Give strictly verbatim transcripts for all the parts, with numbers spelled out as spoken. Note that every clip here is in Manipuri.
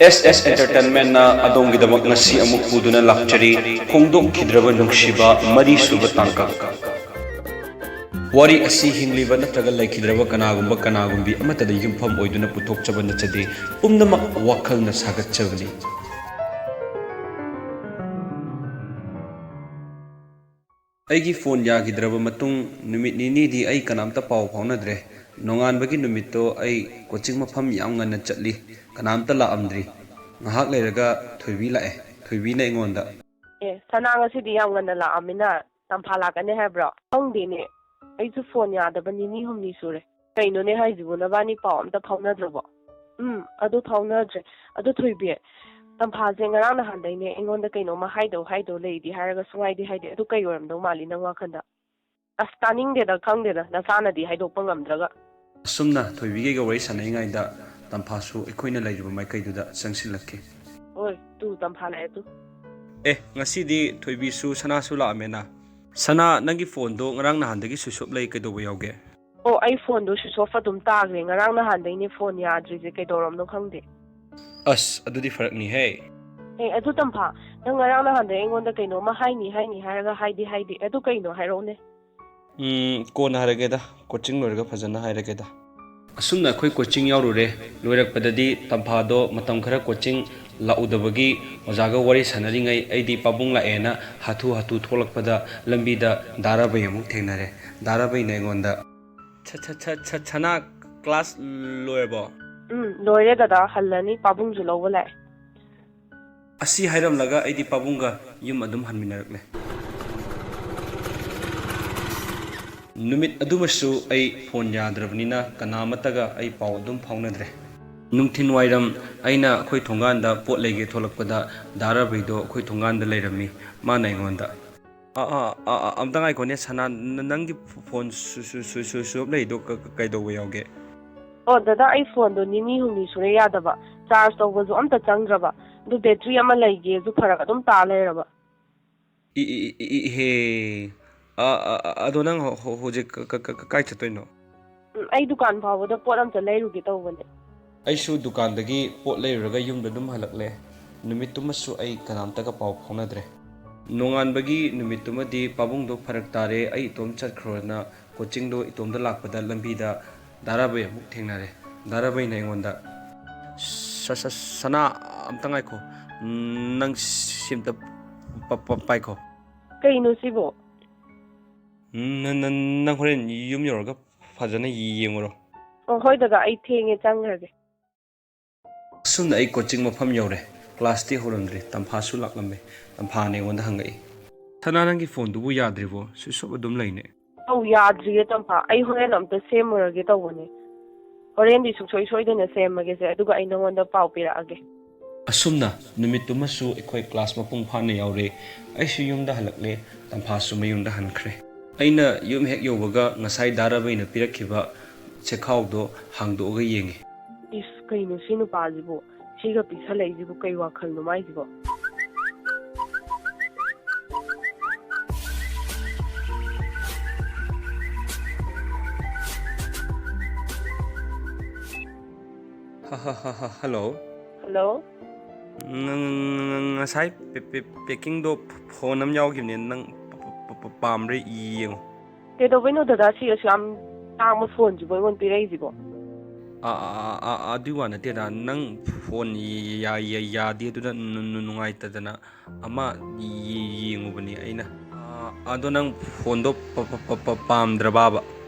ꯑꯦꯁ ꯑꯦꯁ ꯑꯦꯟꯇꯔꯇꯦꯟꯃꯦꯟꯅ ꯑꯗꯣꯝꯒꯤꯗꯃꯛ ꯉꯁꯤ ꯑꯃꯨꯛ ꯄꯨꯗꯨꯅ ꯂꯥꯛꯆꯔꯤ, ꯐꯣꯡꯗꯣꯛꯈꯤꯗ꯭ꯔꯕ ꯅꯨꯡꯁꯤꯕ ꯃꯔꯤꯁꯨꯕ ꯇꯥꯡꯀꯛ꯫ ꯋꯥꯔꯤ ꯑꯁꯤ ꯍꯤꯡꯂꯤꯕ ꯅꯠꯇ꯭ꯔꯒ ꯂꯩꯈꯤꯗ꯭ꯔꯕ ꯀꯅꯥꯒꯨꯝꯕ ꯀꯅꯥꯒꯨꯝꯕꯤ ꯑꯃꯠꯇꯗ ꯌꯨꯝꯐꯝ ꯑꯣꯏꯗꯨꯅ ꯄꯨꯊꯣꯛꯆꯕ ꯅꯠꯆꯗꯦ, ꯄꯨꯝꯅꯃꯛ ꯋꯥꯈꯜꯅ ꯁꯥꯒꯠꯆꯕꯅꯤ꯫ ꯑꯩꯒꯤ ꯐꯣꯟ ꯌꯥꯈꯤꯗ꯭ꯔꯕ ꯃꯇꯨꯡ ꯅꯨꯃꯤꯠ ꯅꯤꯅꯤꯗꯤ ꯑꯩ ꯀꯅꯥꯝꯇ ꯄꯥꯎ ꯐꯥꯎꯅꯗ꯭ꯔꯦ꯫ ꯅꯣꯡꯉꯥꯟꯕꯒꯤ ꯅꯨꯃꯤꯠꯇꯣ ꯑꯩ ꯀꯣꯆꯤꯡ ꯃꯐꯝ ꯌꯥꯝ ꯉꯟꯅ ꯆꯠꯂꯤ, ꯀꯅꯥꯝꯇ ꯂꯥꯛꯑꯝꯗ꯭ꯔꯤ꯫ ꯉꯥꯏꯍꯥꯛ ꯂꯩꯔꯒ ꯊꯣꯏꯕꯤ ꯂꯥꯛꯑꯦ꯫ ꯊꯣꯏꯕꯤꯅ ꯑꯩꯉꯣꯟꯗ, "ꯑꯦ, ꯁꯅꯥ ꯉꯁꯤꯗꯤ ꯌꯥꯝ ꯉꯟꯅ ꯂꯥꯛꯑꯝꯃꯤꯅ, ꯇꯝꯐꯥ ꯂꯥꯛꯀꯅꯤ ꯍꯥꯏꯕ꯭ꯔꯣ?" "ꯈꯪꯗꯦꯅꯦ, ꯑꯩꯁꯨ ꯐꯣꯟ ꯌꯥꯗꯕ ꯅꯤꯅꯤ ꯍꯨꯝꯅꯤ ꯁꯨꯔꯦ꯫ ꯀꯩꯅꯣꯅꯦ ꯍꯥꯏꯁꯤꯕꯨ, ꯅꯕꯥꯅꯤ ꯄꯥꯎ ꯑꯝꯇ ꯐꯥꯎꯅꯗ꯭ꯔꯕꯣ?" "ꯎꯝ, ꯑꯗꯨ ꯐꯥꯎꯅꯗ꯭ꯔꯦ꯫ ꯑꯗꯨ ꯊꯣꯏꯕꯤ, ꯇꯝꯐꯥꯁꯦ ꯉꯔꯥꯡ ꯅꯍꯥꯟꯗꯩꯅꯦ ꯑꯩꯉꯣꯟꯗ ꯀꯩꯅꯣꯝꯃ ꯍꯥꯏꯗꯧ ꯍꯥꯏꯗꯧ ꯂꯩꯗꯤ ꯍꯥꯏꯔꯒ ꯁꯨꯡꯍꯥꯏꯗꯤ ꯍꯥꯏꯗꯦ꯫ ꯑꯗꯨ ꯀꯩ ꯑꯣꯏꯔꯝꯗꯧ ꯃꯥꯜꯂꯤ ꯅꯪ ꯋꯥꯈꯟꯗ?" "ꯑꯁ, ꯇꯥꯅꯤꯡꯗꯦꯗ, ꯈꯪꯗꯦꯗ, ꯅꯆꯥꯅꯗꯤ ꯍꯥꯏꯗꯣꯛꯄ ꯉꯝꯗ꯭ꯔꯒ꯫" ꯑꯁꯨꯝꯅ ꯊꯣꯏꯕꯤꯒꯩꯒ ꯋꯥꯔꯤ ꯁꯥꯟꯅꯔꯤꯉꯩꯗ ꯇꯝꯐꯥꯁꯨ ꯑꯩꯈꯣꯏꯅ ꯂꯩꯔꯤꯕ ꯃꯥꯏꯀꯩꯗꯨꯗ ꯆꯪꯁꯤꯜꯂꯛꯈꯤ꯫ "ꯍꯣꯏ, ꯇꯨ ꯇꯝꯐꯥ ꯂꯥꯛꯑꯦ ꯇꯨ꯫" "ꯑꯦ, ꯉꯁꯤꯗꯤ ꯊꯣꯏꯕꯤꯁꯨ ꯁꯅꯥꯁꯨ ꯂꯥꯛꯑꯝꯃꯦꯅ꯫ ꯁꯅꯥ, ꯅꯪꯒꯤ ꯐꯣꯟꯗꯣ ꯉꯔꯥꯡ ꯅꯍꯥꯟꯗꯒꯤ switch off ꯂꯩ, ꯀꯩꯗꯧꯕ ꯌꯥꯎꯒꯦ?" "ꯑꯣ, ꯑꯩ ꯐꯣꯟꯗꯣ switch off ꯑꯗꯨꯝ ꯇꯥꯈ꯭ꯔꯦ꯫ ꯉꯔꯥꯡ ꯅꯍꯥꯟꯗꯩꯅꯦ ꯐꯣꯟ ꯌꯥꯗ꯭ꯔꯤꯁꯦ, ꯀꯩꯗꯧꯔꯝꯅꯣ ꯈꯪꯗꯦ꯫" "ꯑꯁ, ꯑꯗꯨꯗꯤ ꯐꯔꯛꯅꯤꯍꯦ꯫" "ꯑꯦ, ꯑꯗꯨ ꯇꯝꯐꯥ, ꯅꯪ ꯉꯔꯥꯡ ꯅꯍꯥꯟꯗꯩ ꯑꯩꯉꯣꯟꯗ ꯀꯩꯅꯣꯝꯃ ꯍꯥꯏꯅꯤ ꯍꯥꯏꯅꯤ ꯍꯥꯏꯔꯒ ꯍꯥꯏꯗꯤ ꯍꯥꯏꯗꯦ꯫ ꯑꯗꯨ ꯀꯩꯅꯣ, ꯍꯥꯏꯔꯛꯎꯅꯦ꯫" "ꯎꯝ, ꯀꯣꯟꯅ ꯍꯥꯏꯔꯒꯦꯗ, ꯀꯣꯆꯤꯡ ꯂꯣꯏꯔꯒ ꯐꯖꯅ ꯍꯥꯏꯔꯒꯦꯗ꯫" ꯑꯁꯨꯝꯅ ꯑꯩꯈꯣꯏ ꯀꯣꯆꯤꯡ ꯌꯥꯎꯔꯨꯔꯦ꯫ ꯂꯣꯏꯔꯛꯄꯗꯗꯤ ꯇꯝꯐꯥꯗꯣ ꯃꯇꯝ ꯈꯔ ꯀꯣꯆꯤꯡ ꯂꯥꯛꯎꯗꯕꯒꯤ ꯑꯣꯖꯥꯒ ꯋꯥꯔꯤ ꯁꯥꯟꯅꯔꯤꯉꯩ ꯑꯩꯗꯤ ꯄꯥꯕꯨꯡ ꯂꯥꯛꯑꯦꯅ ꯍꯥꯊꯨ ꯍꯥꯊꯨ ꯊꯣꯛꯂꯛꯄꯗ ꯂꯝꯕꯤꯗ ꯗꯥ ꯔꯥꯕꯩ ꯑꯃꯨꯛ ꯊꯦꯡꯅꯔꯦ꯫ ꯗꯥ ꯔꯥꯕꯩꯅ ꯑꯩꯉꯣꯟꯗ, "ꯁ-, ꯁ-, ꯁ-, ꯁ-, ꯁꯅꯥ, class ꯂꯣꯏꯔꯕꯣ?" "ꯎꯝ, ꯂꯣꯏꯔꯦ ꯗꯗꯥ, ꯍꯜꯂꯅꯤ, ꯄꯥꯕꯨꯡꯁꯨ ꯂꯧꯕ ꯂꯥꯛꯑꯦ꯫" ꯑꯁꯤ ꯍꯥꯏꯔꯝꯂꯒ ꯑꯩꯗꯤ ꯄꯥꯕꯨꯡꯒ ꯌꯨꯝ ꯑꯗꯨꯝ ꯍꯟꯃꯤꯟꯅꯔꯛꯂꯦ꯫ ꯅꯨꯃꯤꯠ ꯑꯗꯨꯃꯁꯨ ꯑꯩ ꯐꯣꯟ ꯌꯥꯗ꯭ꯔꯕꯅꯤꯅ ꯀꯅꯥ ꯑꯃꯠꯇꯒ ꯑꯩ ꯄꯥꯎ ꯑꯗꯨꯝ ꯐꯥꯎꯅꯗ꯭ꯔꯦ꯫ ꯅꯨꯡꯊꯤꯟ ꯋꯥꯏꯔꯝ ꯑꯩꯅ ꯑꯩꯈꯣꯏ ꯊꯣꯡꯒꯥꯟꯗ ꯄꯣꯠ ꯂꯩꯒꯦ ꯊꯣꯛꯂꯛꯄꯗ ꯗꯥ ꯔꯥꯕꯩꯗꯣ ꯑꯩꯈꯣꯏ ꯊꯣꯡꯒꯥꯟꯗ ꯂꯩꯔꯝꯃꯤ꯫ ꯃꯥꯅ ꯑꯩꯉꯣꯟꯗ, "ꯑ, ꯑ, ꯑ, ꯑ, ꯑꯝꯇ ꯉꯥꯏꯈꯣꯅꯦ ꯁꯅꯥ, ꯅ-, ꯅꯪꯒꯤ ꯐꯣꯟ ꯁꯨ-, ꯁꯨ-, ꯁꯨ-, switch off ꯂꯩꯗꯣ ꯀ-, ꯀ-, ꯀꯩꯗꯧꯕ ꯌꯥꯎꯒꯦ?" "ꯑꯣ ꯗꯗꯥ, ꯑꯩ ꯐꯣꯟꯗꯣ ꯅꯤꯅꯤ ꯍꯨꯝꯅꯤ ꯁꯨꯔꯦ ꯌꯥꯗꯕ, charge ꯇꯧꯕꯁꯨ ꯑꯝꯇ ꯆꯪꯗ꯭ꯔꯕ, ꯑꯗꯨ battery ꯑꯃ ꯂꯩꯒꯦꯁꯨ ꯐꯔꯛ ꯑꯗꯨꯝ ꯇꯥ ꯂꯩꯔꯕ꯫" ꯏ, ꯏ, ꯏ, ꯏ, ꯏꯍꯦ꯫ ꯑ, ꯑ, ꯑ, ꯑꯗꯣ ꯅꯪ ꯍꯧ-, ꯍꯧ-, ꯍꯧꯖꯤꯛ ꯀ-, ꯀ-, ꯀ-, ꯀ-, ꯀꯥꯏ ꯆꯠꯇꯣꯏꯅꯣ? ꯎꯝ, ꯑꯩ ꯗꯨꯀꯥꯟ ꯐꯥꯎꯕꯗ ꯄꯣꯠ ꯑꯝꯇ ꯂꯩꯔꯨꯒꯦ ꯇꯧꯕꯅꯦ꯫ ꯑꯩꯁꯨ ꯗꯨꯀꯥꯟꯗꯒꯤ ꯄꯣꯠ ꯂꯩꯔꯨꯔꯒ ꯌꯨꯝꯗ ꯑꯗꯨꯝ ꯍꯜꯂꯛꯂꯦ꯫ ꯅꯨꯃꯤꯠꯇꯨꯃꯁꯨ ꯑꯩ ꯀꯅꯥꯝꯇꯒ ꯄꯥꯎ ꯐꯥꯎꯅꯗ꯭ꯔꯦ꯫ ꯅꯣꯡꯉꯥꯟꯕꯒꯤ ꯅꯨꯃꯤꯠꯇꯨꯃꯗꯤ ꯄꯥꯕꯨꯡꯗꯣ ꯐꯔꯛ ꯇꯥꯔꯦ, ꯑꯩ ꯏꯇꯣꯝ ꯆꯠꯈ꯭ꯔꯣꯅ ꯀꯣꯆꯤꯡꯗꯣ ꯏꯇꯣꯝꯗ ꯂꯥꯛꯄꯗ ꯂꯝꯕꯤꯗ ꯗꯥ ꯔꯥꯕꯩ ꯑꯃꯨꯛ ꯊꯦꯡꯅꯔꯦ꯫ ꯗꯥ ꯔꯥꯕꯩꯅ ꯑꯩꯉꯣꯟꯗ, "ꯁ-, ꯁ-, ꯁꯅꯥ, ꯑꯝꯇ ꯉꯥꯏꯈꯣ, ꯅꯪ ꯁꯤꯝꯇ ꯄ-, ꯄ-, ꯄꯥꯏꯈꯣ꯫" ꯀꯩꯅꯣ ꯁꯤꯕꯣ? ꯎꯝ, ꯅ-, ꯅ-, ꯅꯪ ꯍꯣꯔꯦꯟ ꯌꯨꯝ ꯌꯧꯔꯒ ꯐꯖꯅ ꯌꯦꯡꯉꯨꯔꯣ꯫ ꯑꯣ, ꯍꯣꯏ ꯗꯗꯥ, ꯑꯩ ꯊꯦꯡꯉꯦ, ꯆꯪꯈ꯭ꯔꯒꯦ꯫ ꯑꯁꯨꯝꯅ ꯑꯩ ꯀꯣꯆꯤꯡ ꯃꯐꯝ ꯌꯧꯔꯦ꯫ ꯀ꯭ꯂꯥꯁꯇꯤ ꯍꯧꯔꯝꯗ꯭ꯔꯤ, ꯇꯝꯐꯥꯁꯨ ꯂꯥꯛꯂꯝꯃꯦ꯫ ꯇꯝꯐꯥꯅ ꯑꯩꯉꯣꯟꯗ ꯍꯪꯉꯛꯏ, "ꯁꯅꯥ, ꯅꯪꯒꯤ ꯐꯣꯟꯗꯨꯕꯨ ꯌꯥꯗ꯭ꯔꯤꯕꯣ? ꯁ꯭ꯋꯤꯆ ꯑꯣꯐ ꯑꯗꯨꯝ ꯂꯩꯅꯦ꯫" ꯑꯧ, ꯌꯥꯗ꯭ꯔꯤꯌꯦ ꯇꯝꯐꯥ, ꯑꯩ ꯍꯣꯔꯦꯟ ꯑꯝꯇ ꯁꯦꯝꯃꯨꯔꯒꯦ ꯇꯧꯕꯅꯦ꯫ ꯍꯣꯔꯦꯟꯗꯤ ꯁꯨꯡꯁꯣꯏ ꯁꯣꯏꯗꯅ ꯁꯦꯝꯃꯒꯦꯁꯦ, ꯑꯗꯨꯒ ꯑꯩ ꯅꯉꯣꯟꯗ ꯄꯥꯎ ꯄꯤꯔꯛꯑꯒꯦ꯫ ꯑꯁꯨꯝꯅ ꯅꯨꯃꯤꯠꯇꯨꯃꯁꯨ ꯑꯩꯈꯣꯏ ꯀ꯭ꯂꯥꯁ ꯃꯄꯨꯡ ꯐꯥꯅ ꯌꯥꯎꯔꯦ꯫ ꯑꯩꯁꯨ ꯌꯨꯝꯗ ꯍꯜꯂꯛꯂꯦ, ꯇꯝꯐꯥꯁꯨ ꯃꯌꯨꯝꯗ ꯍꯟꯈ꯭ꯔꯦ꯫ ꯑꯩꯅ ꯌꯨꯝ ꯍꯦꯛ ꯌꯧꯕꯒ ꯉꯁꯥꯏ ꯗꯥ ꯔꯥꯕꯩꯅ ꯄꯤꯔꯛꯈꯤꯕ ꯆꯦꯈꯥꯎꯗꯣ ꯍꯥꯡꯗꯣꯛꯑꯒ ꯌꯦꯡꯉꯤ꯫ ꯏꯁ, ꯀꯩꯅꯣ ꯁꯤ ꯅꯨꯄꯥꯁꯤꯕꯨ? ꯁꯤꯒ ꯄꯤꯁꯜꯂꯛꯏꯁꯤꯕꯨ ꯀꯩ ꯋꯥꯈꯜꯅꯣ ꯃꯥꯏꯁꯤꯕꯣ? ꯍ, ꯍ, ꯍ, ꯍ, ꯍꯜꯂꯣ꯫ ꯍꯜꯂꯣ꯫ ꯉ-, ꯉ-, ꯉ-, ꯉꯁꯥꯏ ꯄꯦ-, ꯄꯦ-, ꯄꯦꯀꯤꯡꯗꯣ ꯐꯣꯟ ꯑꯃ ꯌꯥꯎꯈꯤꯕꯅꯦ, ꯅꯪ ꯄ-, ꯄ-, ꯄ-, ꯄ-, ꯄꯥꯝꯕ꯭ꯔꯥ ꯌꯦꯡꯉꯣ꯫ ꯀꯩꯗꯧꯕꯩꯅꯣ ꯗꯗꯥ ꯁꯤ ꯑꯁꯨꯛ ꯌꯥꯝ ꯇꯥꯡꯕ ꯐꯣꯟꯁꯤꯕꯨ ꯑꯩꯉꯣꯟꯗ ꯄꯤꯔꯛꯏꯁꯤꯕꯣ? ꯑ, ꯑ, ꯑ, ꯑ, ꯑꯗꯨꯏ ꯋꯥ ꯅꯠꯇꯦꯗ, ꯅꯪ ꯐꯣꯟ ꯌꯥ-, ꯌꯥ-, ꯌꯥꯗꯦ ꯑꯗꯨꯅ ꯅꯨ-, ꯅꯨ-, ꯅꯨꯡꯉꯥꯏꯇꯗꯅ ꯑꯃ ꯌꯦ-, ꯌꯦꯡꯉꯨꯕꯅꯦ ꯑꯩꯅ꯫ ꯑ, ꯑꯗꯣ ꯅꯪ ꯐꯣꯟꯗꯣ ꯄ-, ꯄ-, ꯄ-, ꯄ-, ꯄꯥꯝꯗ꯭ꯔꯕꯥꯕ?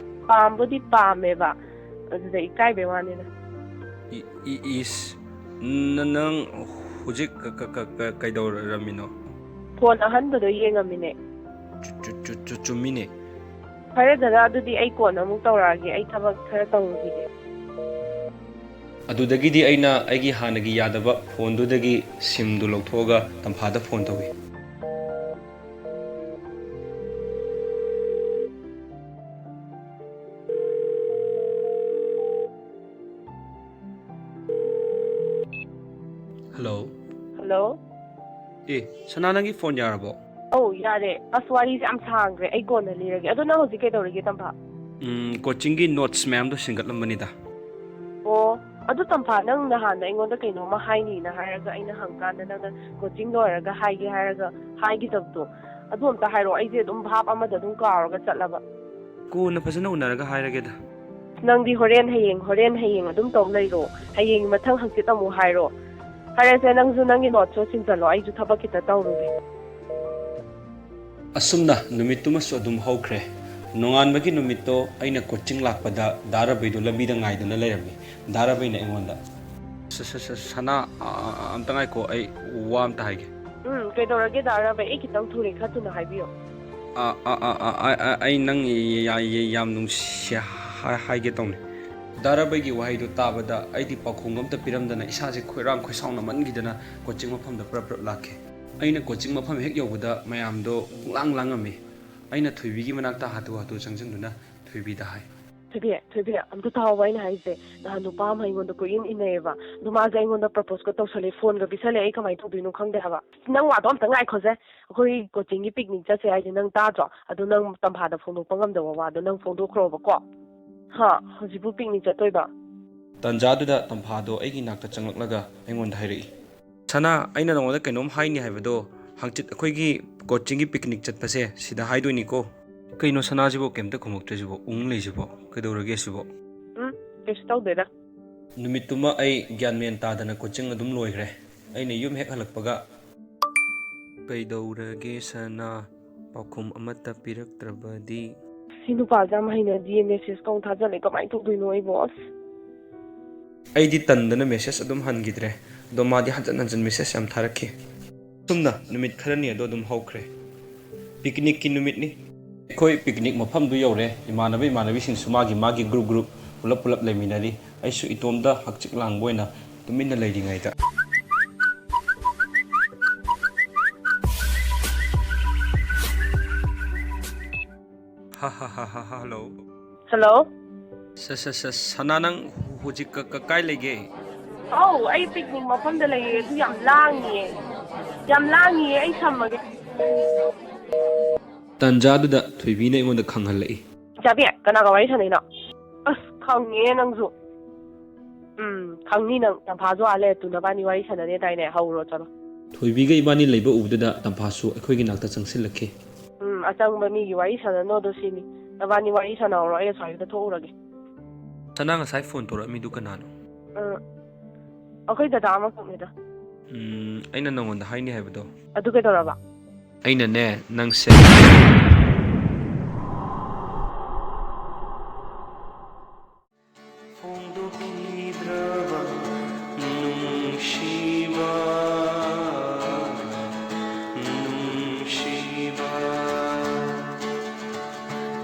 ꯄꯥꯝꯕꯨꯗꯤ ꯄꯥꯝꯃꯦꯕ, ꯑꯗꯨꯗ ꯏꯀꯥꯏꯕꯩ ꯋꯥꯅꯤꯗ꯫ ꯏ-, ꯏ-, ꯏꯁ, ꯅ-, ꯅꯪ ꯍꯧꯖꯤꯛ ꯀ-, ꯀ-, ꯀ-, ꯀ-, ꯀꯩꯗꯧꯔꯝꯃꯤꯅꯣ? ꯐꯣꯟ ꯑꯍꯟꯕꯗꯣ ꯌꯦꯡꯉꯝꯃꯤꯅꯦ꯫ ꯆꯨ-, ꯆꯨ-, ꯆꯨ-, ꯆꯨ-, ꯆꯨꯝꯃꯤꯅꯦ꯫ ꯐꯔꯦ ꯗꯗꯥ, ꯑꯗꯨꯗꯤ ꯑꯩ ꯀꯣꯟꯅ ꯑꯃꯨꯛ ꯇꯧꯔꯛꯑꯒꯦ, ꯑꯩ ꯊꯕꯛ ꯈꯔ ꯇꯧꯔꯨꯈꯤꯒꯦ꯫ ꯑꯗꯨꯗꯒꯤꯗꯤ ꯑꯩꯅ ꯑꯩꯒꯤ ꯍꯥꯟꯅꯒꯤ ꯌꯥꯗꯕ ꯐꯣꯟꯗꯨꯗꯒꯤ ꯁꯤꯝꯗꯨ ꯂꯧꯊꯣꯛꯑꯒ ꯇꯝꯐꯥꯗ ꯐꯣꯟ ꯇꯧꯏ꯫ ꯍꯜꯂꯣ꯫ ꯍꯜꯂꯣ꯫ ꯑꯦ, ꯁꯅꯥ, ꯅꯪꯒꯤ ꯐꯣꯟ ꯌꯥꯔꯕꯣ? ꯑꯧ, ꯌꯥꯔꯦ꯫ ꯑꯁ, ꯋꯥꯔꯤꯁꯦ ꯌꯥꯝ ꯁꯥꯡꯈ꯭ꯔꯦ, ꯑꯩ ꯀꯣꯟꯅ ꯂꯤꯔꯒꯦ꯫ ꯑꯗꯣ ꯅꯪ ꯍꯧꯖꯤꯛ ꯀꯩꯗꯧꯔꯤꯒꯦ, ꯇꯝꯐꯥ? ꯎꯝ, ꯀꯣꯆꯤꯡꯒꯤ ꯅꯣꯠꯁ ꯃꯌꯥꯝꯗꯣ ꯁꯤꯟꯒꯠꯂꯝꯕꯅꯤꯗ꯫ ꯑꯣ, ꯑꯗꯨ ꯇꯝꯐꯥ, ꯅꯪ ꯅꯍꯥꯟꯗ ꯑꯩꯉꯣꯟꯗ ꯀꯩꯅꯣꯝꯃ ꯍꯥꯏꯅꯤꯅ ꯍꯥꯏꯔꯒ, ꯑꯩꯅ ꯍꯪꯀꯥꯟꯗ ꯅꯪꯅ ꯀꯣꯆꯤꯡ ꯂꯣꯏꯔꯒ ꯍꯥꯏꯒꯦ ꯍꯥꯏꯔꯒ ꯍꯥꯏꯈꯤꯗꯕꯗꯣ, ꯑꯗꯨ ꯑꯝꯇ ꯍꯥꯏꯔꯛꯑꯣ꯫ ꯑꯩꯁꯦ ꯑꯗꯨꯝ ꯚꯥꯞ ꯑꯃꯗ ꯑꯗꯨꯝ ꯀꯥꯎꯔꯒ ꯆꯠꯂꯕ꯫ ꯀꯣꯟꯅ ꯐꯖꯅ ꯎꯅꯔꯒ ꯍꯥꯏꯔꯒꯦꯗ꯫ ꯅꯪꯗꯤ ꯍꯣꯔꯦꯟ ꯍꯌꯦꯡ, ꯍꯣꯔꯦꯟ ꯍꯌꯦꯡ ꯑꯗꯨꯝ ꯇꯧ ꯂꯩꯔꯣ꯫ ꯍꯌꯦꯡ ꯃꯊꯪ ꯍꯪꯆꯤꯠ ꯑꯃꯨꯛ ꯍꯥꯏꯔꯣ꯫ ꯐꯔꯦꯁꯦ, ꯅꯪꯁꯨ ꯅꯪꯒꯤ ꯅꯣꯠꯁꯇꯣ ꯁꯤꯟꯖꯜꯂꯣ, ꯑꯩꯁꯨ ꯊꯕꯛ ꯈꯤꯇ ꯇꯧꯔꯨꯒꯦ꯫ ꯑꯁꯨꯝꯅ ꯅꯨꯃꯤꯠꯇꯨꯃꯁꯨ ꯑꯗꯨꯝ ꯍꯧꯈ꯭ꯔꯦ꯫ ꯅꯣꯡꯉꯥꯟꯕꯒꯤ ꯅꯨꯃꯤꯠꯇꯣ ꯑꯩꯅ ꯀꯣꯆꯤꯡ ꯂꯥꯛꯄꯗ ꯗꯥ ꯔꯕꯤꯗꯣ ꯂꯝꯕꯤꯗ ꯉꯥꯏꯗꯨꯅ ꯂꯩꯔꯝꯃꯤ꯫ ꯗꯥ ꯔꯕꯤꯅ ꯑꯩꯉꯣꯟꯗ, "ꯁ-, ꯁ-, ꯁ-, ꯁꯅꯥ, ꯑ-, ꯑ-, ꯑ-, ꯑꯝꯇ ꯉꯥꯏꯈꯣ, ꯑꯩ ꯋꯥ ꯑꯝꯇ ꯍꯥꯏꯒꯦ꯫" ꯎꯝ, ꯀꯩꯗꯧꯔꯒꯦ ꯗꯥ ꯔꯕꯤ? ꯑꯩ ꯈꯤꯇꯪ ꯊꯨꯔꯦ, ꯈꯔ ꯊꯨꯅ ꯍꯥꯏꯕꯤꯌꯣ꯫ "ꯑ, ꯑ, ꯑ, ꯑ, ꯑ, ꯑ, ꯑꯩ ꯅꯪ ꯌ-, ꯌ-, ꯌ-, ꯌꯥꯝ ꯅꯨꯡꯁꯤ ꯍꯥꯏ-, ꯍꯥꯏꯒꯦ ꯇꯧꯅꯤ꯫" ꯗꯥ ꯔꯕꯤꯒꯤ ꯋꯥꯍꯩꯗꯨ ꯇꯥꯕꯗ ꯑꯩꯗꯤ ꯄꯥꯎꯈꯨꯝ ꯑꯝꯇ ꯄꯤꯔꯝꯗꯅ ꯏꯁꯥꯁꯦ ꯈꯣꯏꯔꯥꯡ ꯈꯣꯏꯁꯥꯎꯅꯃꯟꯈꯤꯗꯅ ꯀꯣꯆꯤꯡ ꯃꯐꯝꯗ ꯄ꯭ꯔꯞ ꯄ꯭ꯔꯞ ꯂꯥꯛꯈꯤ꯫ ꯑꯩꯅ ꯀꯣꯆꯤꯡ ꯃꯐꯝ ꯍꯦꯛ ꯌꯧꯕꯗ ꯃꯌꯥꯝꯗꯣ ꯄꯨꯡꯂꯥꯡ ꯂꯥꯡꯉꯝꯃꯤ꯫ ꯑꯩꯅ ꯊꯣꯏꯕꯤꯒꯤ ꯃꯅꯥꯛꯇ ꯍꯥꯊꯨ ꯍꯥꯊꯨ ꯆꯪꯁꯤꯟꯗꯨꯅ ꯊꯣꯏꯕꯤꯗ ꯍꯥꯏ꯫ "ꯊꯣꯏꯕꯤ, ꯊꯣꯏꯕꯤ, ꯑꯝꯇ ꯇꯥꯍꯧꯕ ꯑꯩꯅ ꯍꯥꯏꯁꯦ꯫ ꯅꯍꯥꯟ ꯅꯨꯄꯥ ꯑꯃ ꯑꯩꯉꯣꯟꯗ ꯀꯣꯏꯏꯟ ꯏꯟꯅꯩꯌꯦꯕ꯫ ꯑꯗꯨ ꯃꯥꯁꯦ ꯑꯩꯉꯣꯟꯗ ꯄ꯭ꯔꯄꯣꯁꯀ ꯇꯧꯁꯜꯂꯦ, ꯐꯣꯟꯒ ꯄꯤꯁꯜꯂꯦ꯫ ꯑꯩ ꯀꯃꯥꯏꯅ ꯇꯧꯗꯣꯏꯅꯣ ꯈꯪꯗꯦ ꯍꯥꯏꯕ꯫ ꯅꯪ ꯋꯥꯗꯣ ꯑꯝꯇ ꯉꯥꯏꯈꯣꯁꯦ꯫ ꯑꯩꯈꯣꯏ ꯀꯣꯆꯤꯡꯒꯤ ꯄꯤꯛꯅꯤꯛ ꯆꯠꯁꯦ ꯍꯥꯏꯁꯦ ꯅꯪ ꯇꯥꯗ꯭ꯔꯣ? ꯑꯗꯨ ꯅꯪ ꯇꯝꯐꯥꯗ ꯐꯣꯡꯗꯣꯛꯄ ꯉꯝꯗꯕ ꯋꯥꯗꯣ ꯅꯪ ꯐꯣꯡꯗꯣꯛꯈ꯭ꯔꯣꯕꯀꯣ꯫ ꯍꯥ? ꯍꯧꯖꯤꯛꯄꯨ ꯄꯤꯛꯅꯤꯛ ꯆꯠꯇꯣꯏꯕ?" ꯇꯥꯟꯖꯥꯗꯨꯗ ꯇꯝꯐꯥꯗꯣ ꯑꯩꯒꯤ ꯅꯥꯛꯇ ꯆꯪꯂꯛꯂꯒ ꯑꯩꯉꯣꯟꯗ ꯍꯥꯏꯔꯛꯏ꯫ "ꯁꯅꯥ, ꯑꯩꯅ ꯅꯉꯣꯟꯗ ꯀꯩꯅꯣꯝ ꯍꯥꯏꯅꯤ ꯍꯥꯏꯕꯗꯣ, ꯍꯪꯆꯤꯠ ꯑꯩꯈꯣꯏꯒꯤ ꯀꯣꯆꯤꯡꯒꯤ ꯄꯤꯛꯅꯤꯛ ꯆꯠꯄꯁꯦ ꯁꯤꯗ ꯍꯥꯏꯗꯣꯏꯅꯤꯀꯣ꯫" ꯀꯩꯅꯣ ꯁꯅꯥꯁꯤꯕꯨ ꯀꯩꯝꯇ ꯈꯨꯝꯃꯛꯇ꯭ꯔꯤꯁꯤꯕꯣ? ꯎꯪ ꯂꯩꯁꯤꯕꯣ? ꯀꯩꯗꯧꯔꯒꯦ ꯁꯤꯕꯣ? ꯎꯝ, ꯀꯩꯁꯨ ꯇꯧꯗꯦꯗ꯫ ꯅꯨꯃꯤꯠꯇꯨꯃ ꯑꯩ ꯒ꯭ꯌꯥꯟ ꯃꯦꯟ ꯇꯥꯗꯅ ꯀꯣꯆꯤꯡ ꯑꯗꯨꯝ ꯂꯣꯏꯈ꯭ꯔꯦ꯫ ꯑꯩꯅ ꯌꯨꯝ ꯍꯦꯛ ꯍꯜꯂꯛꯄꯒ, "ꯀꯩꯗꯧꯔꯒꯦ ꯁꯅꯥ? ꯄꯥꯎꯈꯨꯝ ꯑꯃꯠꯇ ꯄꯤꯔꯛꯇ꯭ꯔꯕꯗꯤ?" ꯁꯤ ꯅꯨꯄꯥꯁꯦ ꯌꯥꯝ ꯍꯩꯅꯗꯤꯌꯦ, ꯃꯦꯁꯦꯖꯀ ꯑꯃꯨꯛ ꯊꯥꯖꯜꯂꯦ, ꯀꯃꯥꯏꯅ ꯇꯧꯗꯣꯏꯅꯣ ꯑꯩꯕꯣ? ꯑꯁ꯫ ꯑꯩꯗꯤ ꯇꯟꯗꯅ ꯃꯦꯁꯦꯖ ꯑꯗꯨꯝ ꯍꯟꯈꯤꯗ꯭ꯔꯦ, ꯑꯗꯣ ꯃꯥꯗꯤ ꯍꯟꯖꯟ ꯍꯟꯖꯟ ꯃꯦꯁꯦꯖ ꯌꯥꯝ ꯊꯥꯔꯛꯈꯤ꯫ ꯁꯨꯝꯅ ꯅꯨꯃꯤꯠ ꯈꯔꯅꯤ ꯑꯗꯣ ꯑꯗꯨꯝ ꯍꯧꯈ꯭ꯔꯦ꯫ ꯄꯤꯛꯅꯤꯛꯀꯤ ꯅꯨꯃꯤꯠꯅꯤ꯫ ꯑꯩꯈꯣꯏ ꯄꯤꯛꯅꯤꯛ ꯃꯐꯝꯗꯨ ꯌꯧꯔꯦ꯫ ꯏꯃꯥꯟꯅꯕ ꯏꯃꯥꯟꯅꯕꯤꯁꯤꯡꯁꯨ ꯃꯥꯒꯤ ꯃꯥꯒꯤ ꯒ꯭ꯔꯨꯞ ꯒ꯭ꯔꯨꯞ ꯄꯨꯂꯞ ꯄꯨꯂꯞ ꯂꯩꯃꯤꯟꯅꯔꯤ꯫ ꯑꯩꯁꯨ ꯏꯇꯣꯝꯗ ꯍꯛꯆꯤꯛ ꯂꯥꯡꯕ ꯑꯣꯏꯅ ꯇꯨꯃꯤꯟꯅ ꯂꯩꯔꯤꯉꯩꯗ꯫ ꯍꯥ, ꯍꯥ, ꯍꯥ, ꯍꯥ, ꯍꯥ, ꯍꯜꯂꯣ꯫ ꯍꯜꯂꯣ꯫ ꯁ-, ꯁ-, ꯁ-, ꯁꯅꯥ, ꯅꯪ ꯍꯧꯖꯤꯛ ꯀ-, ꯀ-, ꯀꯥꯏ ꯂꯩꯒꯦ? ꯑꯧ, ꯑꯩ ꯄꯤꯛꯅꯤꯛ ꯃꯐꯝꯗ ꯂꯩꯌꯦ, ꯑꯗꯨ ꯌꯥꯝ ꯂꯥꯡꯉꯤꯌꯦ꯫ ꯌꯥꯝ ꯂꯥꯡꯉꯤꯌꯦ, ꯑꯩ ꯊꯝꯃꯒꯦ꯫ ꯇꯥꯟꯖꯥꯗꯨꯗ ꯊꯣꯏꯕꯤꯅ ꯑꯩꯉꯣꯟꯗ ꯈꯪꯍꯜꯂꯛꯏ꯫ ꯆꯥꯕꯤ, ꯀꯅꯥꯒ ꯋꯥꯔꯤ ꯁꯥꯟꯅꯩꯅꯣ? ꯑꯁ, ꯈꯪꯉꯦ ꯅꯪꯁꯨ꯫ ꯎꯝ, ꯈꯪꯅꯤ ꯅꯪ꯫ ꯇꯝꯐꯥꯁꯨ ꯑꯥ ꯂꯩꯔꯦ, ꯇꯨ ꯅꯕꯥꯅꯤ ꯋꯥꯔꯤ ꯁꯥꯟꯅꯅꯦ ꯇꯥꯏꯅꯦ꯫ ꯍꯧꯔꯣ, ꯆꯠꯂꯣ꯫ ꯊꯣꯏꯕꯤꯒ ꯏꯕꯥꯅꯤ ꯂꯩꯕ ꯎꯕꯗꯨꯗ ꯇꯝꯐꯥꯁꯨ ꯑꯩꯈꯣꯏꯒꯤ ꯅꯥꯛꯇ ꯆꯪꯁꯤꯜꯂꯛꯈꯤ꯫ ꯎꯝ, ꯑꯆꯪꯕ ꯃꯤꯒꯤ ꯋꯥꯔꯤ ꯁꯥꯟꯅꯅꯣ, ꯑꯗꯣ ꯁꯤꯅꯤ꯫ ꯅꯕꯥꯅꯤ ꯋꯥꯔꯤ ꯁꯥꯟꯅꯍꯧꯔꯣ, ꯑꯩ ꯑꯁ꯭ꯋꯥꯏꯗ ꯊꯣꯛꯎꯔꯒꯦ꯫ ꯁꯅꯥ, ꯉꯁꯥꯏ ꯐꯣꯟ ꯇꯧꯔꯛꯑꯝꯃꯤꯗꯨ ꯀꯅꯥꯅꯣ? ꯎꯝ, ꯑꯩꯈꯣꯏ ꯗꯗꯥ ꯑꯃꯈꯛꯅꯤꯗ꯫ ꯎꯝ, ꯑꯩꯅ ꯅꯪꯉꯣꯟꯗ ꯍꯥꯏꯅꯤ ꯍꯥꯏꯕꯗꯣ꯫ ꯑꯗꯨ ꯀꯩꯗꯧꯔꯕ? ꯑꯩꯅꯅꯦ, ꯅꯪꯁꯦ꯫ ꯐꯣꯡꯗꯣꯛꯈꯤꯗ꯭ꯔꯕ ꯅꯨꯡꯁꯤꯕ, ꯅꯨꯡꯁꯤꯕ,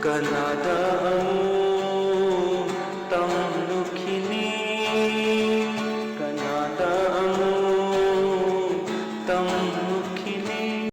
ꯀꯅꯥꯗ ꯑꯃꯨꯛ